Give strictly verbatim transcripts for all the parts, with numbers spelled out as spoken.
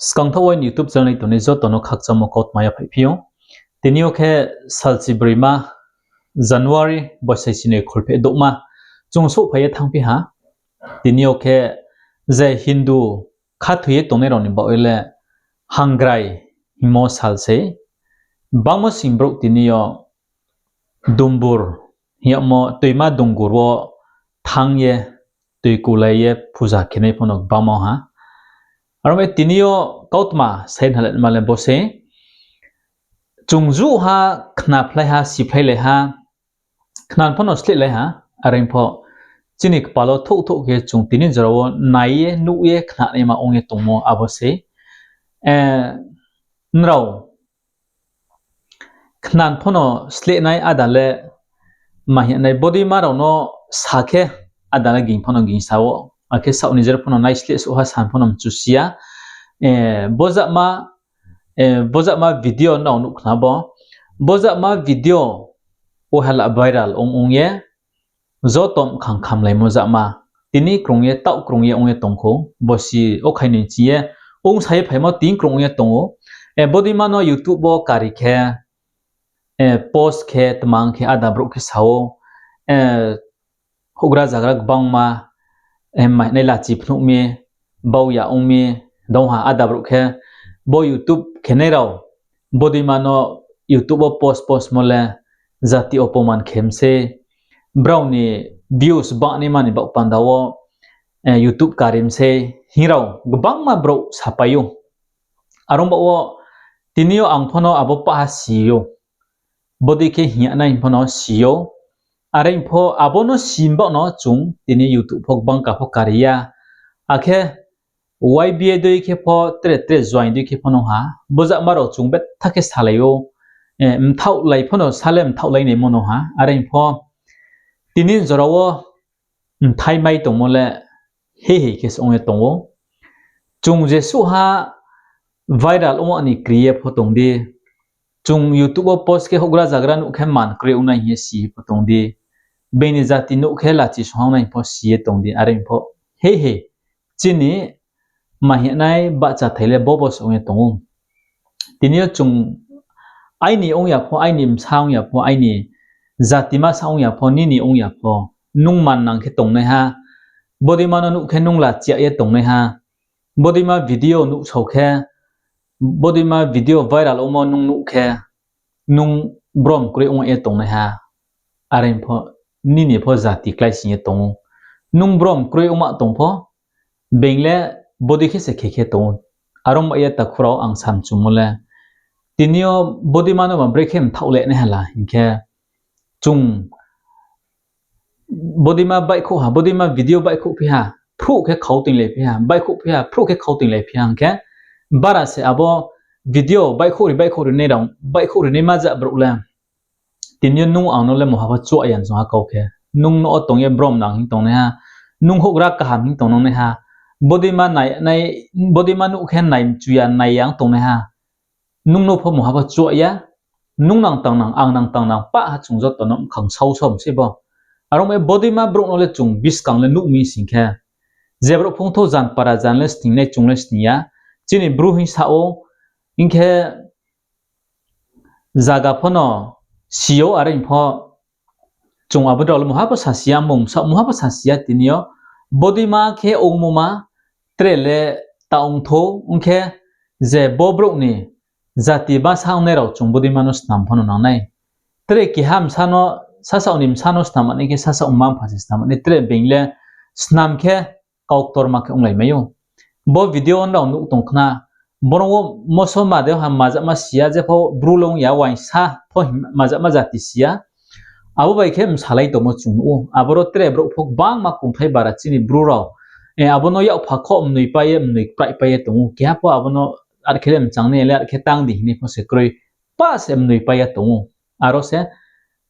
Skangthaoh wo aini YouTube channel ni tongnai joto no khakchangmo kautma yaphaihphi ou. Tini yo khe salchi broima January boisai sinoi kholpheh douhma chung souhphai ye thanngphi ha. Tini yo khe je Hindu khathoi ye tongnai rao ni baoh ye le Hangrai hingmo sal sei. Bangmo sing brouh tini yo Dumbur hing yagmo toima dungur wo thanng ye toi kulai ye puja khenai pho no gbangma ha. Aro mi tini yo kautma sai nalai ma le bo sei. Chung juh ha, khnaphlai ha, siphlailai ha, khna pho no slehlai ha, are pho chini kpal wo thouh thouh khe chung tini jora wo nai ye, nuh ye, khnanaima ong ye tongmo abo sei. Nrao khna pho no slehnai ada le ma hing nai, bodeima rao no sa khe ada le ging pho no gingsa ou, akhe saoh ni jer pho no naisleh souh ha, san pho no mchu si ya. Bojama video nrao nuh khna bo. Bojama video wo hala viral ong ong ye joto mkhang khamlaimo jama. Tini krung ye, taoh krung ye ong ye tong khou. Bo si o khainoi ching ye, ongsa ye phaimo tini krung ong ye tong ou. Bodeima no YouTube wo kari khe, post khe, tmang khe, ada brouh khe sa ou, houhgra zagra gbangma, mai nai lachi phnuh mi, bau ya ong mi, dong ha ada brouh khe, bo YouTube khenai rao, bodeima no YouTube wo post postmo le jati opoman khe mi sei, brao ni views bangnaima ni baoh panda wo YouTube kari mi sei hing rao gbangma brouh sapai ou. Are ong baoh wo tini yo ang pho no abo pah ha si ou. Bodei khe hing ya nai hing pho no si ou. Are pho abo no si baoh no chung tini YouTube pho gbang ka pho kari ya. Akhe YBA dei khe pho tre tre join dei khe pho no ha. Bojama rao chung betha khe salai ou. Mthaohlai pho no sa le mthaohlai naimo no ha. Are pho tini jora wo mthai mai tongmo le hei hei khe se ong ye tong ou. Chung jesuh ha viral ongma ni kri ye pho tong di. Chung YouTube wo post khe houhgra zagra nuh khe man kroi ong nai hing ye si ye pho tong di. Being ni jati nuh khe lachi songha ong nai hing pho si ye tong di. Are pho hei hei chini ma hing nai bahchathai le bo bo se ong ye tong ou. Tini yo chung aini ong ya pho, aini bsa ong ya pho, aini jatima sa ong ya pho, nini ong ya pho, nung man nang khe tongnaiha, bodeima no nuh khe nung lachi ya ye tongnaiha, bodeima video nuhsao khe, bodeima video viral ongmo nung nuh khe, nung brom kroi ong ye tongnaiha, are pho nini pho jati kláising ye tong ou. Nung brom kroi ongma tong pho, being le bodei khe se khe khe tong ou. Are ong ba ye takhu rao ang samchumo le, tini yo bodeima no ba brekhe mthaoh le nai hala hing khe, chung bodeima baihkhouh ha, bodeima video baihkhouhphi ha, phruh khe khau toinglai phi ha, baihkhouhphi ha, phruh khe khau toinglai phi ha hing khe, bara se abo video baihkhouh ri, baihkhouh ri nai rao, baihkhouh ri naima ja brouh le tini yo nung ang no le mungha pho chuah ya song ha kau khe. Nung no wo tong ye brom nang hing tongnaiha, nung houhgra kaham hing tongnaiha, bodeima nuh khe nai mchu ya, nai ya ong tongnaiha, nung no pho mungha pho chuah ya, nung nang tang nang, ang nang tang nang, pah ha chung joto no mkhang sao som sei bo. Are ong ye bodeima brouh no le chung buskang le nuh mi sing khe, je brouh phung thou jan para jan le sning nai chung le sning ya, chini Bru hing sa ou, hing khe zaga pho no si ou, are pho chung abo rao le mungha pho sasi ya, mungsa mungha pho sasi ya tini yo. Bodeima khe ongmo ma, tre le ta ong thou, ong khe je bo brouh ni jati bsa ongnai rao chung bodeima no snam pho no nang nai. Tre keha bsa no, sasaoh ni bsa no snam nai khe sasaoh mma-mpha se snam nai, tre being le snam khe kau ktorma khe onglai mai ou. Bo video nrao nuh tong khna, boro wo moso ma de ha mazama si ya, jepho Bru le ong ya, uaingsa pho mazama jati si ya. Abo bai khe bsalai tongmo chung nuh ou. Aboro tre brouh pho gbangma kongthai bara chini Bru rao. Abo no yakpha khoh mnoi pai ye, mnoi kpraih pai ye tong ou. Keha pho abo no arkhe le mchang nai le arkhe tang di hing ye pho se kroi. Pah se mnoi pai ye tong ou. Aro se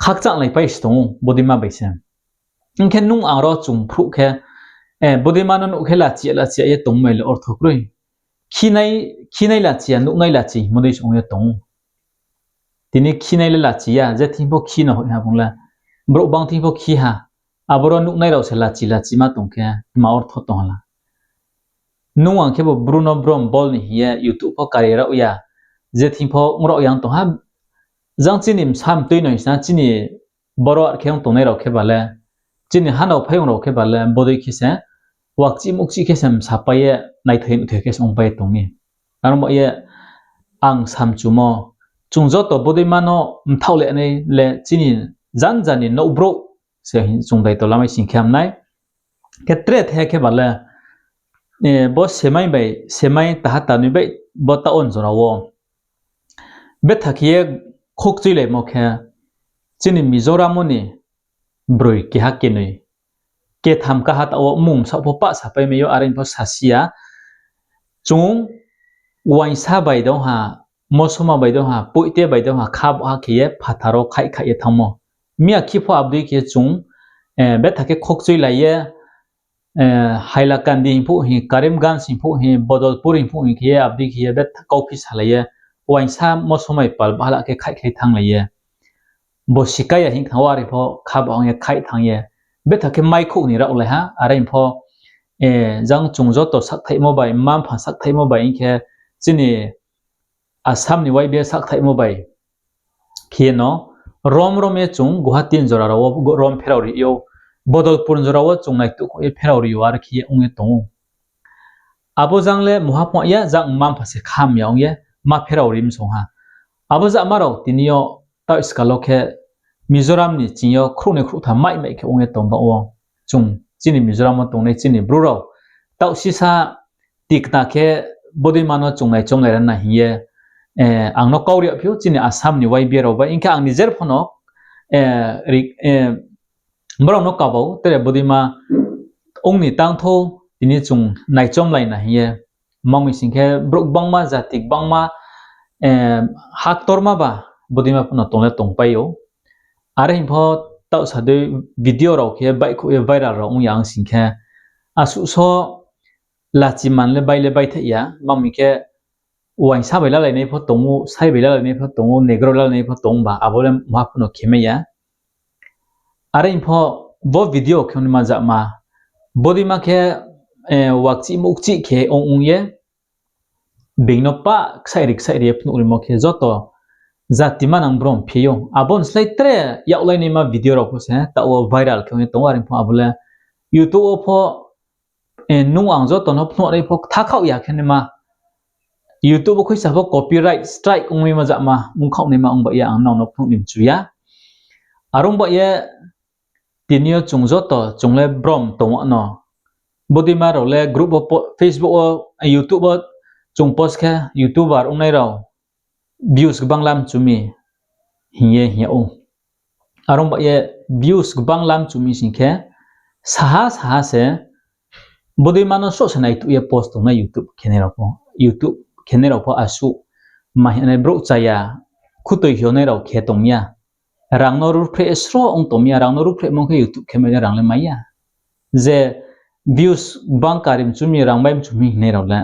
khakchanglai pai se tong ou, bodeima bai se. Hing khe nung ang rao chung phruh khe, bodeima no nuh khe lachi ya, lachi ya ye tongmai le ortho kroi. Khinai, khinai lachi ya, nuhnai lachi hingmo dei se ong ye tong ou. Tini khinai le lachi ya, je thing pho khi no hoih ha bung le. Brouh bang thing pho khi ha. Aboro nuhnai rao se lachi lachi ma tong khe, tma ortho tong ha la. Nung ang khe bo Bru no brom bol ni hing ye YouTube pho kari raoh ya, je thing pho ong raoh ya ong tong ha. Jang chini bsa mtui no hing sa chini boro ar khe ong tongnai rao khe ba le, chini hanao phaiyong rao khe ba le, bodei khe se, wakchih mukchih khe se bsapai ye, naithoi nuhthoi khe se ongpai ye tong mi. Aro ba ye ang samchumo, chung joto bodeima no mthaoh le nai le chini janja ni nouh brouh se hing chung daito lamai sing khe ham nai. Khe tre the khe ba le, bo semai bai, semai taha tanoi bai bo taoh wo jora wo betha khe ye khoukchuilaimo khe chini Mizoram wo ni broi keha kenoi, ketham kaha taoh wo mmung saoh pho pah sapai mai ou, are pho sasi ya. Chung uaingsa bai dong ha, mosoma bai dong ha, poite bai dong ha, kha bo ha khe ye phathar wo khaih khaih ye thanngmo. Miya khe pho abdei khe chung betha khe khoukchuilai ye, Hailakandi hing phuh hing, Karimganj hing phuh hing, Bodolpur hing phuh hing khe ye abdei khe ye betha kauphi salai ye, uaingsa mosomai pal bahala khe khaih khaih thannglai ye. Bo sikai ya hing thanng wo are pho kha bo hang ye khaih thanng ye. Betha khe maikhouh ni raohlai ha, are pho, jang chung joto sakthaihmo bai, mma-mpha sakthaihmo bai hing khe chini Assam ni Y B A sakthaihmo bai khe ye no rom rom ye chung Guwahati ni jora rao wo rom pherao ri ou, Bodolpur ni jora wo chung naituhkhouh ye pherao ri ou, are khe ye ong ye tong ou. Abo jang le muha phung ya, jang mma-mpha se kham ya ong ye ma pherao ri msong ha. Abo jama rao tini yo taoh skal wo khe Mizoram ni ching yo khrouhnoi khrouhtham mai mai khe ong ye tong ba wo. Chung chini Mizoram wo tongnai chini Bru rao taoh sisa tikna khe bodeima no chung naichomlai ra na hing ye, ang no kau ri yag phi ou chini Assam ni Y B A rao bai, hing khe ang nijer pho no brao no kaba ou, tre bodeima ong ni tang thou, tini chung naichomlai na hing ye. Mami sing khe brouh gbangma, jati gbangma, ha ktorma ba bodeima pho no tong le tongpai ou. Are hing pho taoh sa dei video rao khe baihkhouh ye viral rao ong ya ong sing khe, asuh so lachi man le bai le baithaih ya, mami khe uaingsa bai lalainai pho tong ou, sai bai lalainai pho tong ou, negro lalainai pho tong ba, abo le muha pho no khe mai ya. Are pho bo video khe ongnaima jama, bodeima khe wakchih mukchih khe ong ong ye, being no pah ksaih ri ksaih ri ye phnuh rimo khe joto jati manang brom phi ou. Abo ni slái tre yaklainaima video rao pho se taoh wo viral khe ong ye tong ou, are pho abo le YouTube wo pho, nung ang joto no phnuh nai pho ktha khaoh ya khe naima. YouTube wo khuisa pho copyright strike ongnaima jama, ongkhaoh naima ong ba ye ang nrao no phnuh ni mchu ya. Are ong ba ye tini yo chung joto chung le brom tong wo no. Bodeima rao le group wo, Facebook wo, YouTube wo chung post khe YouTuber ongnai rao views gbang lam chu mi hing ye hing yag ou. Are ong ba ye views gbang lam chu mi sing khe saha saha se bodeima no sroh se naituh ye post tongnai YouTube khenai rao pho, YouTube khenai rao pho asuh ma hing nai brouh chaya, khutoi hionai rao khe tong ya. Rang no ruhphreh sroh ong tong ya, rang no ruhphrehmo khe YouTube khe mai le rang le mai ya. Je views gbang kari mchu mi, rang bai mchu mi hingnai rao le,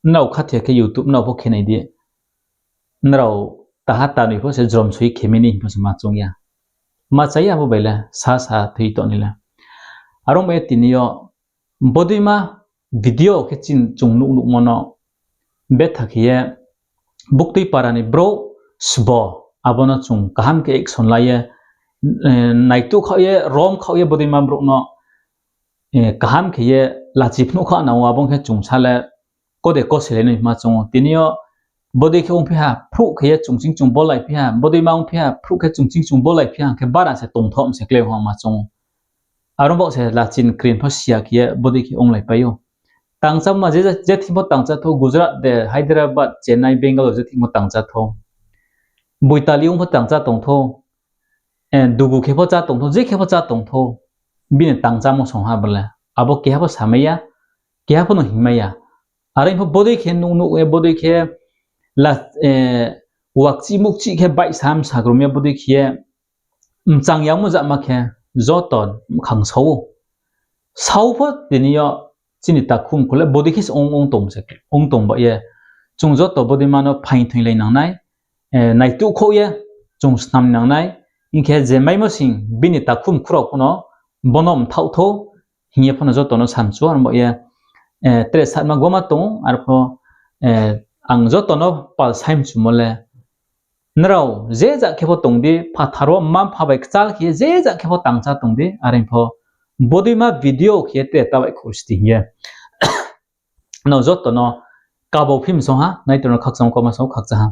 nrao khathoi khe YouTube nrao pho khe nai di. Nrao taha tanoi pho se jromsoi khe mi ni hing pho se ma choung ya. Ma chaya abo bai le sa sa thoi tong ni le. Are ong ba ye tini yo bodeima video khe chini chung nuh nuhmo no betha khe ye buktui para ni brouh sbo abo no chung kaham khe action la ye, naituh khaoh ye, rom khaoh ye bodeima brouh no kaham khe ye lachi phnuh khaoh nang ou, abo ong khe chung sa le kode kose le nai ma choung ou. Tini yo bodei khe ongphi ha, phruh khe ye chung ching chung bolaiphi ha, bodeima ongphi ha, phruh khe chung ching chung bolaiphi ha, hing khe bara se tongthoh se klei ong ha ma choung ou. Are ong baoh se lachi ni krin pho siya khe ye bodei khe onglaipai ou. Tangchámo je, je thing pho tangchá thou, Gujarat de, Hyderabad, Chennai, Bangalore je thing pho tangchá thou. Boitali ong pho tangchá tong thou. Dugu khe pho chá tong thou, je khe pho chá tong thou. Bini tangchámo song ha bo le. Abo keha pho samai ya, keha pho no hingmai ya. Are pho bodei khe nuh nuh ye, bodei khe wakchih mukchih khe baihsa msagrum ye, bodei khe ye mchang yamo jama khe joto mkhang sao ou. Sao pho tini yo chini takhu mkhu le bodei khe se ong, ong tong se, ong tong ba ye. Chung joto bodeima no phaing thoinglai nang nai, naituh khouh ye chung snam nang nai. Hing khe je maimo sing bini takhu mkhu rao pho no bono mthaoh thou hing ye pho no joto no samchu, are ba ye tre satma goma tong ou, arpho ang joto no pal sai mchumo le, nrao je jat khe pho tong di, phathar wo mma-mpha bai kchal khe ye je jat khe pho tangcha tong di, are pho bodeima video khe ye tre ta baihkhouh sti hing ye nrao joto no kabo phi msong ha, naitor no khakchangmo kauma sao khakchang ha.